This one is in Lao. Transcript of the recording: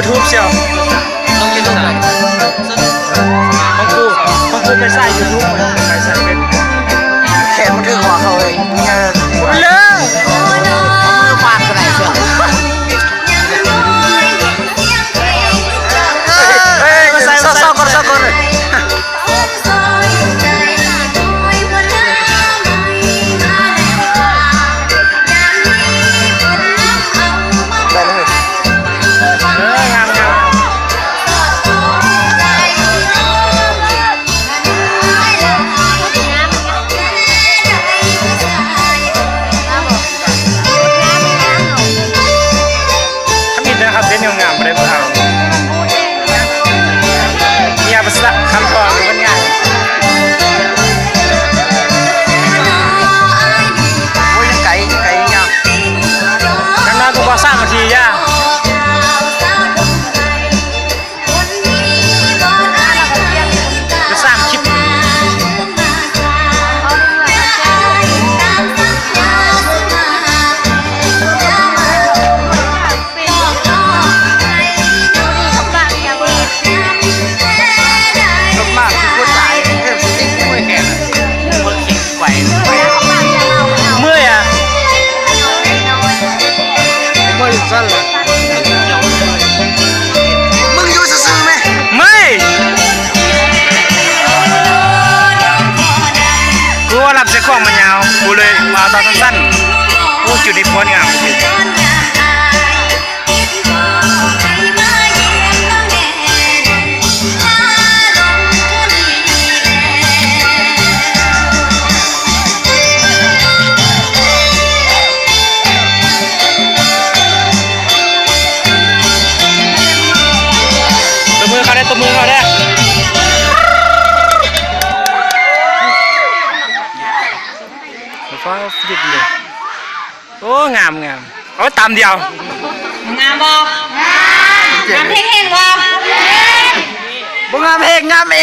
YouTube ສ່ຽວ ຂອງກູ ຂອງກູໄປສາຍ YouTube ໄປສາຍເຟສ ແຂນມັນຖືກຫົວເຂົາເລີຍ ເລີ ເອີ ເອີ ເອີ ເອີ ເອີ ເອີ ເອີ ເອີ ໄດ້ເລີຍ ເອີ ງາມໆ ທຳອິດນະຄັບ ເຕັ້ນງາມໆ ບໍ່ໄດ້ຜູ້ເຖົ້າ ເມຍປະສານຄຳຕອບມັນງ່າຍ ໂອ້ຍ ຍັງໄກ ຍັງໄກ ຍັງຍາວ ຢ່າງໜ້ອຍກໍບໍ່ສາມນາທີ ຢ່າ ສາມຄລິບ ເມື່ອຍອະ ເມື່ອຍຊັ້ນລະ ມຶງຢູ່ຊື່ໆແມະ ເມື່ອຍ ກູວ່າລັບໃສ່ຂອງມັນຍາວ ກູເລີຍມາຕອນສັ້ນໆ ໂອ້ ຈຸດນີ້ໂຄດງາມ. ຕົບມືເຂົາແດ່ ຕົບມືເຂົາແດ່ ຟ້າວຟິດເລີຍ ໂອ້ ງາມໆ ໂອ້ ຕຳດຽວ ງາມບໍ່? ງາມ ງາມແຮງໆບໍ່? ບໍ່ງາມແຮງ ງາມເອ